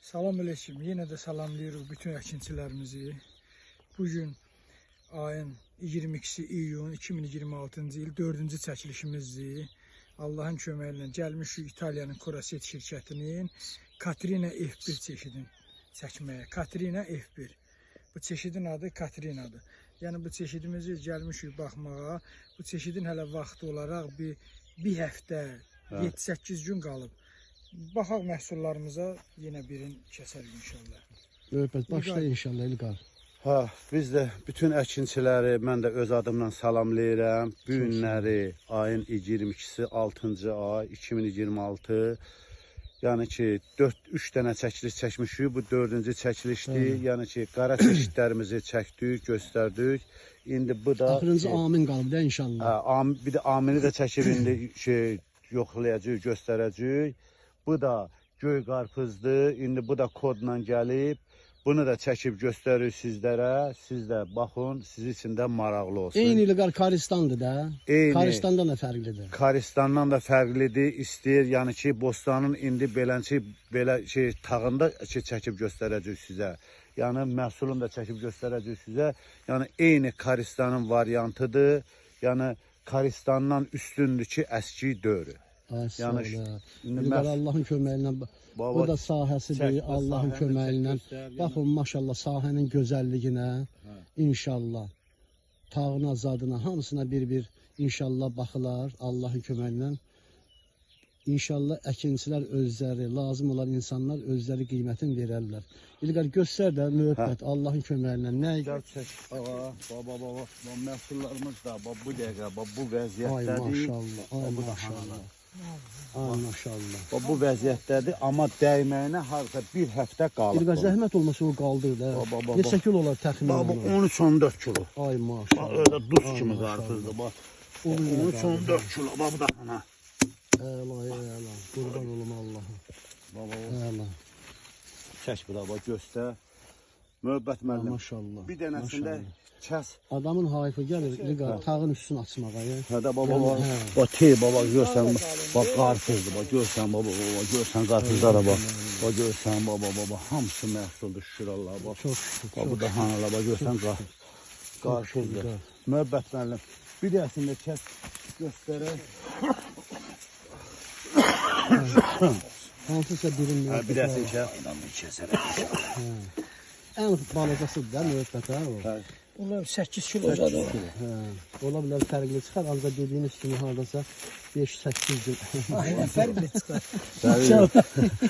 Salam əleykum. Yenə də salamlayırıq bütün əkinçilərimizi. Bugün ayın 22-si iyun 2026-cı il 4-cü çəkilişimizdir. Allahın köməyi ilə gəlmişik İtaliyanın Koraset şirkətinin Katrina F1 çeşidini çəkməyə. Katrina F1. Bu çeşidin adı Katrinadır. Yəni bu çeşidimizi gəlmişik baxmağa. Bu çeşidin hələ vaxtı olaraq bir həftə, 7-8 gün qalıb. Baxaq məhsullarımıza, yenə birini kəsərik inşallah. Möhbət başla inşallah İlqar. Ha, biz də bütün əkinçiləri mən də öz adımdan salamlayıram. Bu günləri ayın 22-si 6-cı ay 2026. Yəni ki 4-3 dənə çəkiliş çəkmişik. Bu 4-cü çəkilişdir. Yəni ki qara çeşidlərimizi çəkdik, göstərdik. İndi bu da Axırıncı amin qalıb da inşallah. Hə, bir də amini də çəkib indi şey yoxlayacağıq, göstərəcəyik. Bu da göy qarpızdır. İndi bu da kodla gəlib. Bunu da çəkib göstəririk sizlərə. Siz də baxın, sizin üçün də maraqlı olsun. Eyni İlqar Karistandır da. Eyni. Karistandan da fərqlidir. Karistandan da fərqlidir. İstəyir, yəni ki, bostanın indi belənçi belə şey tağında şey çəkib göstərəcəyik sizə. Yəni məhsulunu da çəkib göstərəcəyik sizə. Yəni eyni Karistanın variantıdır. Yəni Karistandan üstündür ki, əski dövrü. Ay, Yəni indi İlqar Allahın köməyi ilə Baba, bu da sahəsidir çək, Allahın sahəni köməyi ilə. çək, göstər, yəni. Baxın maşallah sahənin gözəlliyinə inşallah. Tağına, zadına hamısına bir-bir inşallah baxılar Allahın köməyi ilə. İnşallah əkinçilər özləri, lazım olan insanlar özləri qiymətini verərlər. İlqar göstər də mühəbbət Allahın köməyi ilə nə Gəl çək. Ağa, baba, baba, bax məhsullarımız da bax bu dəqiqə, bax bu Ay vəziyyətdədir. maşallah, ay Bu da maşallah. Ay maşallah. Bax bu vəziyyətdədir, amma dəyməyinə harca bir həftə qalıb. İlqar zəhmət olmasa o qaldır da. Baba, baba. Neçə kilo olar təxminən? Bax bu o? 13-14 kilo. Ay Bax maşallah. öyle duz Ay, kimi maşallah. qarpızdır bax. O 13-14 kilo bax bu da ana. Əla, əla. Qurban olum Allaha. Baba, Əla. çək bura bax göstər. Möhbət müəllim. Maşallah. Bir dənəsində maşallah. kəs. Adamın hayfı gəlir İlqar tağın üstünü açmağa. Ya. Hə də baba Yəni, bax. hə. Bax tey baba görsən bax qarpızdır bax görsən baba baba görsən qarpızlara bax. Bax görsən baba baba hamısı məhsuldur şükür Allaha bax. Çox şükür. Bax bu da hanalar bax görsən qarpızdır. İlqar. Möhbət müəllim. Bir dənəsində kəs göstərək. Hansısa birinin Hə, bir mühəbbət dənəsini var. kəs. İnanın kəsərək. Ən balacasıdır da mühəbbət ha o. Hə. Bunlar 8 kilo zadı. Hə. Ola bilər fərqli çıxar, ancaq dediyiniz kimi hardasa 5-8 gün. Aynen fərqli çıxar. Fərqli.